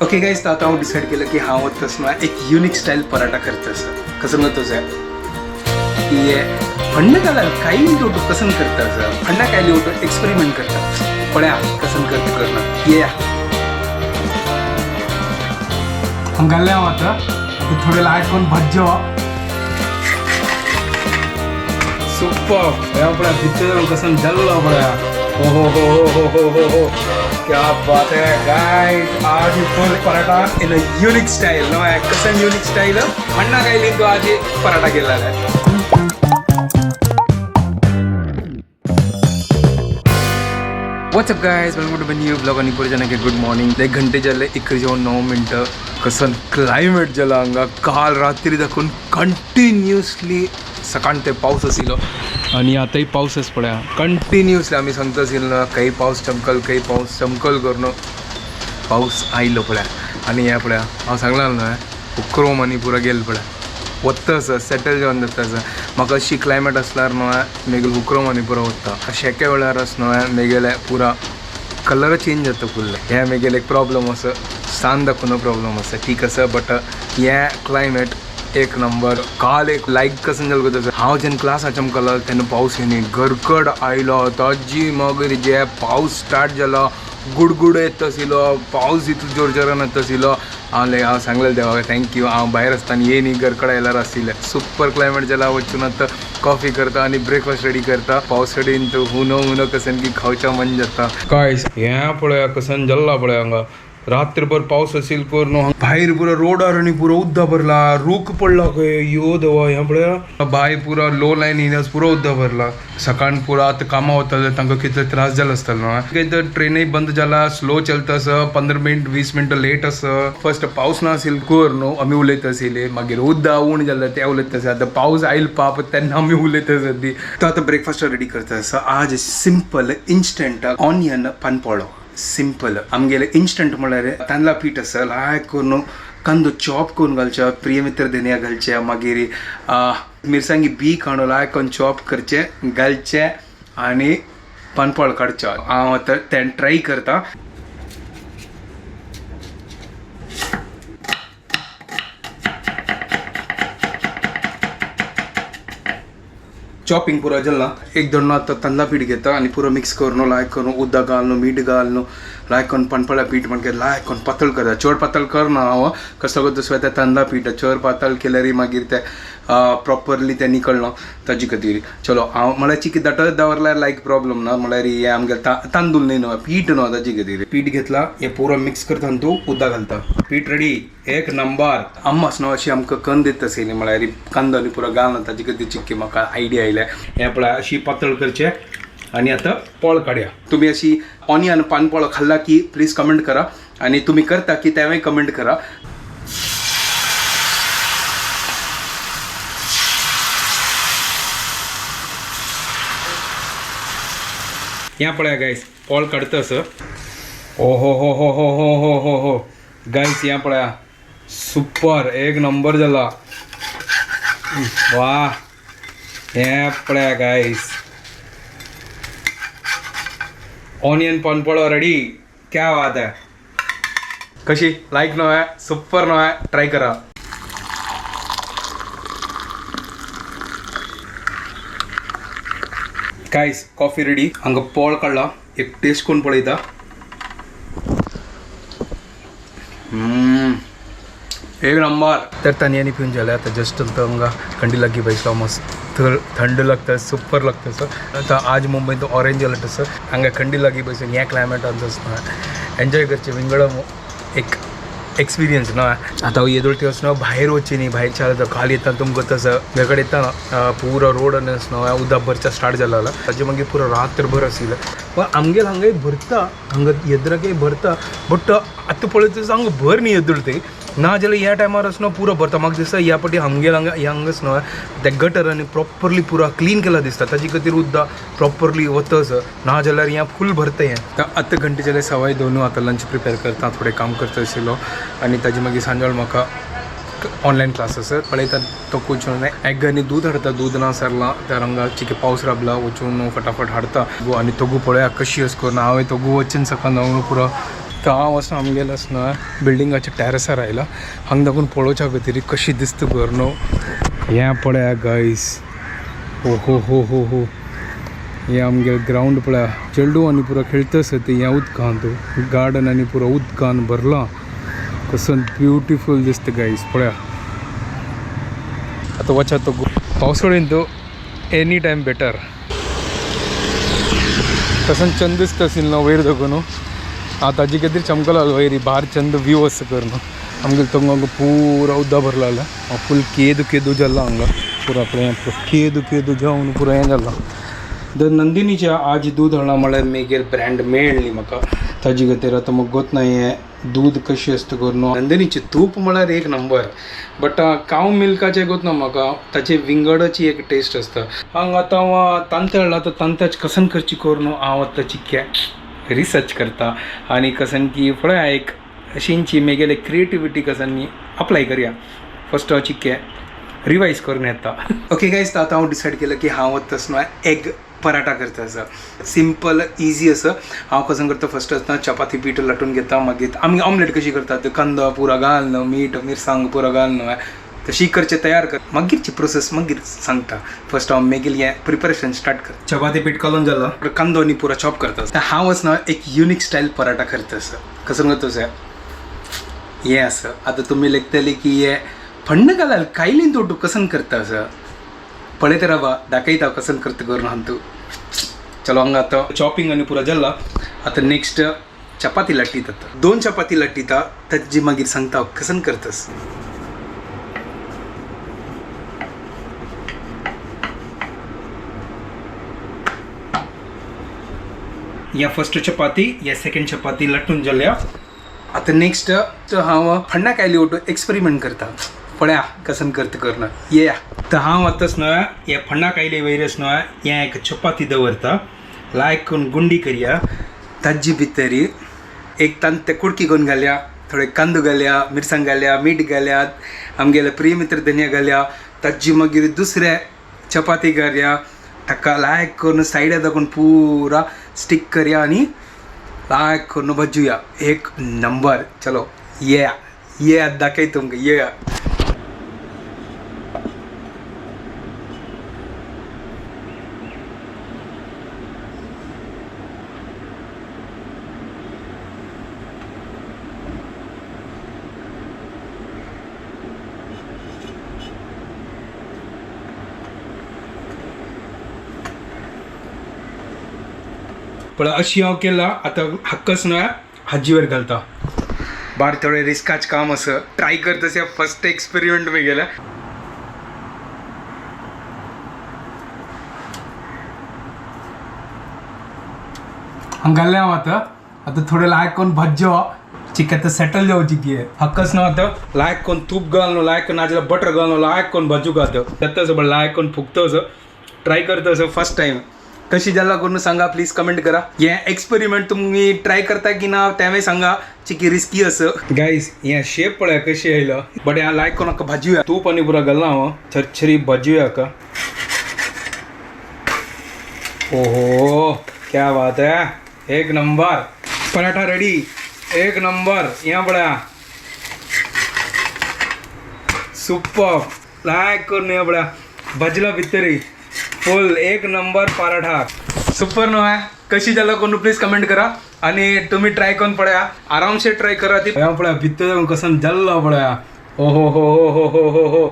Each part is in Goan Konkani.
ओके गाईज, तर आता हांव डिसायड केलं की हांव तसं एक युनिक स्टाईल पराठा करता आसा. कसं म्हणतो की फण्ण घाला काही लोटो कसं करता असं फण्णा काय लोटो एक्सपेरिमेंट करता पळया कसं करता करणार ये घालले हांव आता थोडे लायट करून भज्जो सुपर पळया भितर कसं जल्लो पळया. ओ हो हो हो हो हो हो, क्या बात है गाइस. आज full paratha in a unique style. No कसं युनिक स्टाईल अण्णा काय तो आज पराठा केलेला आहे. What's up guys, welcome to my new blog. आणि पुढे जाणे गुड मॉर्निंग. एक घंटे जाले 1:09. कसं क्लायमेट जाला हांगा. काल रात्री दाखवून कंटिन्युअसली सकाळ ते पाऊस आशिल्लो आणि आतांय पावसच पळया कंटिन्युअसली. आमी सांगता आशिल्लो ना, काही पावस चमकल काही पावस चमकल करून पावस आयलो पळया. आनी हें पळया हांव सांगलां न्हय उक्रोम आनी पुरो गेलो पळया वत्ता आसा सेटल जावन जाता आसा. म्हाका अशी क्लायमेट आसल्यार न्हय मेगेलो हुक्रोम आनी पुरो वता. शेके वेळार आस न्हय मेगेले पुरा कलर चेंज जाता फुल्ल. हें मेगेलें एक प्रॉब्लम आसा, सान दाखोवन प्रॉब्लम आसा. ठीक आसा, बट हें क्लायमेट एक नंबर. काल एक लायक कसन जालें कोता हांव जेन्ना क्लास चमकलो तेन्ना पावस येयनी गरगड आयलो ताजी मागीर जे पावस स्टार्ट जालो गुडगुड येत आशिल्लो पावस इतलो जोर जोरान येत आशिल्लो. हांव लायक हांव सांगलें देवाक thank you हांव भायर आसतना येयनी गरगड आयल्यार आशिल्लें. सुपर क्लायमेट जाला. वचून आतां कॉफी करता आनी ब्रेकफास्ट रेडी करता. पावस रेडीन तो हुनो हुनो कसन की खावच्या मन जाता. काय हें पळया कसन जल्ला पळया हांगा. रात्रभर पावस असेल करून भायर पुरो रोडार आनी पुरो उद्दा भरला रूख पडला खंय. यो देवा, हें पळया बाय पुरो लो लायन येयला पुरो उद्दा भरला. सकाळ पुरो आतां कामां वताले तांकां कितले त्रास जालो आसतलो न्हय. कितें तर ट्रेनय बंद जाला, स्लो चलता आसा, 15 मिनट 20 मिनटां लेट आसा. फर्स्ट पावस ना आशिल्लो कर न्हू आमी उलयता आशिल्ले, मागीर उद्दा उण जालें ते उलयता आसा. आतां पावस आयल पाप तेन्ना आमी उलयता आसा ती. तो आतां ब्रेकफास्ट रेडी करता आसा. आज सिंपल इन्स्टंट ऑनियन पानपोळो. सिंपल आमगेले इन्स्टंट म्हळ्यार तांदळा पीठ आसा लायक करून कांदो चॉप करून घालचो, प्रियमित्र धनिया घालचें, मागीर मिरसांगी बी काडून लायक करून चॉप करचें घालचें आनी पानपोळ काडचो. हांव आतां तें ट्राय करता. चॉपिंग पुरो जालें. एक दोन आतां तांदळा पीठ घेता आनी पुरो मिक्स करून लायक करून उदक घालून मीठ घालून लायक करून पानपोळ्या पीठ मागीर लायक करून पातळ करता. चड पातळ करना हांव, कसो करता तें तांदळा पीठ चड पातळ केल्यार मागीर तें प्रॉपरली तें निकळना ताजे खातीर. चलो हांव म्हळ्यार चिकी दाटत दवरल्यार लायक प्रॉब्लम ना, म्हळ्यार हें आमगेलें तांदूळ न्हय न्हय पीठ न्हय ताजे खातीर. पीठ घेतला हें पुरो मिक्स करता आनी तूं उदक घालता. पीठ रेडी एक नंबर. अम्मास न्हू अशी आमकां कंद दिता आशिल्ली, म्हळ्यार कांदो आनी पुरो घालना ताजे खातीर चिक्की म्हाका आयडिया आयल्या. हें पळय अशी पातळ करचें आनी आतां पोळ काडया. तुमी अशी ऑनियन पानपोळो खाल्ला की प्लीज कमेंट करा आनी तुमी करता की तेंवूय कमेंट करा. ह्या पळया गायस पोळ काडटा असं. ओ हो हो हो हो हो हो हो हो गायस ह्या पळया सुपर एक नंबर जाला. वा हे पळया गायस ऑनियन पानपोळो रेडी. क्या बात है. कशी लायक न्हय सुपर न्हय ट्राय करा. Guys coffee ready. हांगा पोळ काडला एक टेस्ट करून पळयता. एक नंबर. तर तांणी पिवन जालें. आतां जस्ट हांगा कंडी लागीं बसलो मस्त थंड लागता सुपर लागता सर. आतां आज मुंबयंत ऑरेंज अलर्ट आसा. हांगा खंडी लागीं बसून ह्या क्लायमेटान एन्जॉय करचें विंगड एक एक्सपिरियन्स न्हय. आतां येदोळ दिवस न्हय भायर वचचें न्ही, भायर चालता काल येता तुमकां तसं घरा कडेन येता पुरो रोड न्हय उदक भरचा स्टार्ट जाला. ताजे मागीर पुरो रात्रभर आशिल्लें. पण आमगेर हांगाय भरता, हांगा येद्राकय भरता, बट आतां पळयता हांगा भर न्ही येदोळ ती ना जाल्यार ह्या टायमार अस न्हू पुरो भरता. म्हाका दिसता ह्या पाटी आमगेर हांगा हांगाच न्हय ते गटर आनी प्रॉपरली पुरो क्लीन केला दिसता ताजे खातीर उदक प्रॉपरली वता असं ना जाल्यार ह्या फूल भरता. हें आतां घंटे जाले 2:15. आतां लंच प्रिपेर करता, थोडें काम करता आशिल्लो आनी ताजे मागीर सांजवेळ म्हाका ऑनलायन क्लास आसा पळयता तो वचून एग आनी दूद हाडता. दूद ना सरलां तर हांगा चिके पावस राबला वचून फटाफट हाडता आनी तोगू पळया कशी अस करून हांवें तोगू वचून सकाळ पुरो तर हांव वचून आमगेलो न्हय बिल्डिंगाच्या टॅरसार आयला. हांगा दाखून पळोवच्या खातीर कशी दिसता घर न्हू. हें पळया गायस, ओ हो हो हो हो, हें आमगे ग्रावंड पळया. चेडू आनी पुरो खेळटा ते ह्या उदकांत. गार्डन आनी पुरो उदकान भरलां. कसो ब्युटिफूल दिसता गायस पळया. आतां वचा तो पावसाळीन तो एनी टायम बेटर. तसं चंद दिसता सीन ना वयर दाखोवन. आतां ताजी खातीर चमकला वयर भार चंद व्यू आसा कर न्हू. आमगेले तंग पुरा उदक भरलेलें, फूल केदू केदू जाल्लो हांगा पुरा. पळय केदू केदू जावन पुरो हें जालां. The नंदिनीच्या आज दूद हाडलां म्हळ्यार मेगेल ब्रँड मेळ्ळी म्हाका. ताजी खातीर आतां म्हाका गोत ना हें दूद कशें आसता करून. नंदिनीचें तूप म्हळ्यार एक नंबर, बट काव मिल्काचें गोत ना म्हाका, ताचे विंगडाची एक टेस्ट आसता. हांगा आतां हांव तांतें हाडलां, आतां तांत्याची कसन करची करून हांव आतां चिक्या रिसर्च करता आनी कसन की पळया एक अशींची मेगेले क्रिएटिविटी कसन मी अप्लाय करया. फस्ट हांव चिक्के रिवायज करून येता. ओके गायज, आतां हांव डिसायड केलं की हांव आतां न्हय एग पराठा करता आसा. सिंपल इजी आसा. हांव कसं करता, फस्ट आसतना चपाती पीठ लाटून घेता. मागीर आमी ऑमलेट कशी करतात, कांदो पुरा घालून मीठ मिरसांग पुरा घालून तशी करचे तयार कर. मागीरची प्रोसेस मागीर सांगता. फस्ट हांव मागीर हें प्रिपरेशन स्टार्ट कर. चपाती पीठ करून जालां, कांदो आनी पुरा चॉप करता. हांव आसना एक युनीक स्टायल पराठा करता आसा. कसं करता आसा हें आसा. आतां तुमी लेखतली की हें फण्ण घालाल कायलीन तोटू कसन करता आसा. पळयत रावा, दाखयता कसन करता करून हांव तूं. चलो हांगा आतां चॉपिंग आनी पुरा जालां. आतां नेक्स्ट चपाती लाटीता. दोन चपाती लाटीता, ताजी मागीर सांगता कसन करतस. या फर्स्ट चपाती या सेकंड चपाती लाटून जाल्या. आतां नेक्स्ट हांव फण्णा कायली ओटू एक्सपेरिमेंट करता. पळया कसन करता करून येया. तर हांव आतांच न्हय हे फण्णा कायले वयरच न्हय हें एक चपाती दवरता, लायक करून गुंडी करया. ताजी भितरी एक तांते कुडकी करून घालया, थोडे कांदो घालया, मिरसांग घालया, मीठ घालया, आमगेले प्रिय मित्र धनिया घालया. ताजी मागीर दुसरे चपाती घालया, ताका लायक करून सायडा दाखोवन पुरा स्टीक करया आनी लायक करून भाजूया. एक नंबर. चलो येया येया दाखय तुमकां येया. पण अशी हांव केला आतां हक्कच न्हय हाजीवर घालता. बार थोडे रिस्काच काम असं ट्राय करतस. फर्स्ट एक्सपेरिमेंट मी गेला. हांग घाल्लें हांव आतां. आतां थोडें लायक करून भाजयो चिक आतां सेटल जावची की हक्कच न्हय. आतां लायक करून तूप घालून, लायक करून नाजाल्यार बटर घालून लायक करून भाजूक. आतां जाता असं लायक करून फुगता असं. ट्राय करता असं फर्स्ट टायम. कशी जाला करून सांगा, प्लीज कमेंट करा. हे एक्सपेरिमेंट तुम्ही ट्राय करता की ना तेंवूय सांगा. चिकी रिस्की असं गायस. हे शेप पळय कशी आयलो. बट ह्या लायक करून हाका भाजूया. तूप आनी पुरा घालना हांव, छरछरी भाजूया हाका. ओहो क्या बात है, एक नंबर पराठा रेडी. एक नंबर. ह्या पळया, सुपर. लायक करून ह्या पळया भाजला भितरी फुल. एक नंबर पराठा, सुपर न्हय. कशी जाला कोण प्लीज कमेंट करा आणि तुम्ही ट्राय करून पळया. आरामसे ट्राय करा ती. ह्या पळया भितर कसं जाल्लो पळया. ओ हो हो हो हो हो हो हो,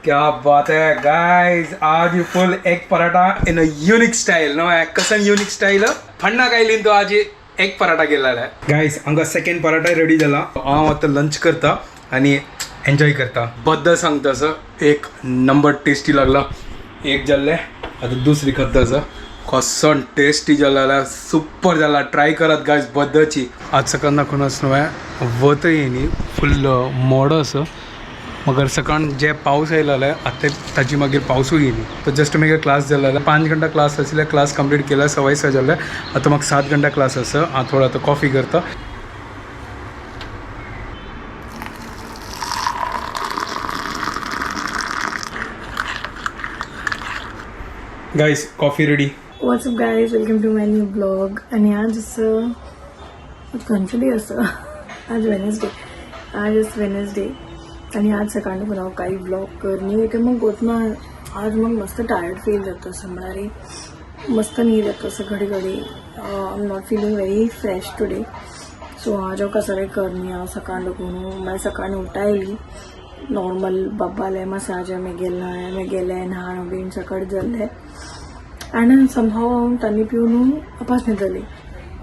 क्या बात है गाइस. आज फुल एक paratha in a unique style न्हय. कसं युनिक स्टाईल फण्णा कायलीन तो आज एक पराठा केलेला आहे. गायस, हांगा सेकंड पराठा रेडी जाला. हांव आतां लंच करता आणि एन्जॉय करता. बद्दल सांगता असं एक नंबर टेस्टी लागला. एक जाल्ले, आतां दुसरी खाता असं. कसं टेस्टी जाला, सुपर जाला. ट्राय करात गायस बद्दलची. आज सकाळ दाखोवन न्हय वतय न्ही फुल मोडो असो. मगर सकाळ जे पावस आयलेले आतां ताजी मागीर पावसूय येयली. तर जस्ट मागीर क्लास जालेले, 5 घंटा क्लास आशिल्ले. क्लास कंप्लीट केला, 6:15 जाल्ले. आतां म्हाका 7 घंटा क्लास आसा. हांव थोडो आतां कॉफी करता. Guys, coffee ready. What's up guys, welcome to my new blog. आणि आज असं आज खंयचो डे आसा? आज वेनसडे. आज वेनसडे आणि आज सकाळी पण हांव काही व्लॉग कर न्ही ते मग गोत ना. आज मग मस्त टायर्ड फील जाता असं, म्हळ्यार मस्त न्हीद येता असं घडी घडी. I am not feeling very fresh today, so आज हांव कसरे कर न्ही. हांव सकाळ लागून मागीर सकाळी उठायली नॉर्मल, बाबाले मसाज मागीर गेलें न्हाण बीन सकट जाल्लें आनी समहाव हांव तांणी पिवन अपास न्हिदली.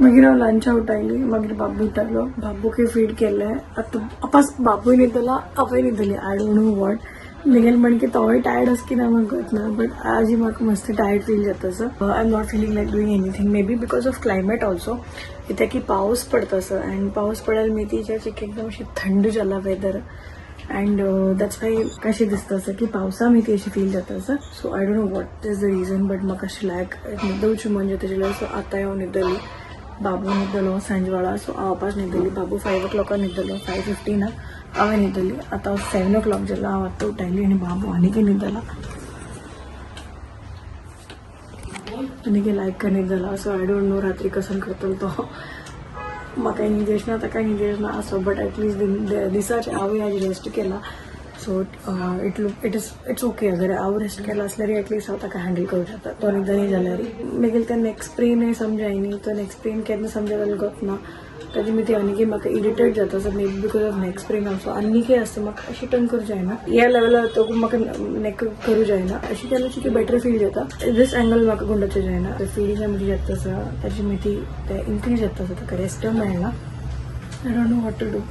मागीर हांव लंचा उठायली. मागीर बाबू उठायलो, बाबूकय फीड केलें. आतां अपास बाबूय न्हिदला, हांवूय न्हिदली. I don't know what मेगेल म्हण की तोय टायर्ड आसा की ना म्हाका कळत ना, बट आज म्हाका मस्त टायर्ड फील जाता असं. I am not feeling like doing anything, maybe because of climate also, कित्याक की पावस पडता असं अँड पावस पडल मेथीच्या एकदम अशी थंड जाला वेदर अँड that's why कशें दिसता असं की पावसा मेथी अशी फील जाता असं. So I don't know what is the reason, but म्हाका अशें लायक न्हिदवची मन जाता. सो आतां हांव न्हिदली. बाबू न्हिदलो सांजवेळा, सो हांव अपास न्हिदली. बाबू 5 ओ क्लॉकार न्हिदलो, 5:15 हांवें न्हिदली. आतां 7 ओ क्लॉक जाला. हांव आतां उठायली आनी बाबू आनीकय न्हिदला, आनीकय लायक न्हिदला. सो I don't know रात्री कसन करतलो तो. म्हाका न्हीद येना, ताका न्हीद येना आसो, बट एटलिस्ट दिसाचे हांवूय आज रेस्ट केला, so it look it is it's okay. अगर हांव रेस्ट केला आसल्यार एटलिस्ट हांव ताका हँडल करूं शकता. तो न्हिदनी जाल्यार मागीर ते नेक्स्ट पेन समजायनी. तो नेक्स्ट पेन केन्ना समजा जाल्यार गोत ना. ताजी मागीर ती आनीकय म्हाका इरिटेट जाता. So maybe because of neck sprain also आनीकय आसता. म्हाका अशी टर्न करूं जायना, ह्या लेवलार तो म्हाका नेक करूं जायना. अशी केल्यार की बेटर फील जाता. दीस एंगल म्हाका गुंडाचें जायना. फिडिंग म्हणजे जाता आसा, ताजी मागीर ते इन्क्रीज जाता आसा, ताका रेस्ट मेळना. I don't know what to do.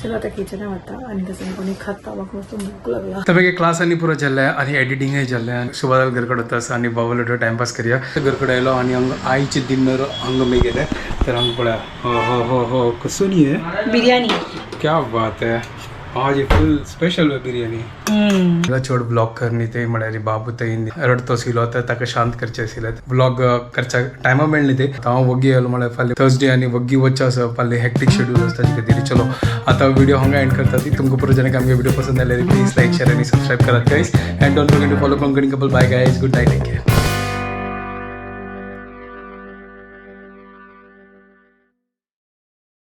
चलो, आता किचनात वता आनी तसं कोणी खाता. म्हाका मस्त भूक लागला. તમે કે क्लास आनी पुरो जाल्ले आनी एडिटिंगय जाल्लें आनी सुबादाल घरकडे वता आनी बाबूलो टायमपास करया. घरकडे आयलो आनी हांगा आईचे डिनर हांगा मेगेले. तर हांगा पळया, हो हो हो हो, कसो न्ही है? बिर्याणी. क्या बात है, आज फुल स्पेशल बिर्याणी. मला चड ब्लॉग करनी ते म्हळ्यार बाबू ते रडतो आशिल्लो, तर ताका शांत करचें आशिल्लें. ब्लॉग करच्या टायमा मेळ्ळें ते. आतां हांव वग्गी येयलो, म्हळ्यार फाल्यां थर्सडे आनी वग्गी वचचें आसा. फाल्यां हेक्टीक शेड्यूल आसा ताजे खातीर. चलो, आतां व्हिडिओ हांगा एंड करता ती. तुमकां पुरो जाणांक आमगे व्हिडिओ पसंद आयल्यार प्लीज लायक, शेअर आनी सबस्क्रायब करात guys, and don't forget to follow Konkani Couple. Bye guys, good night, take care.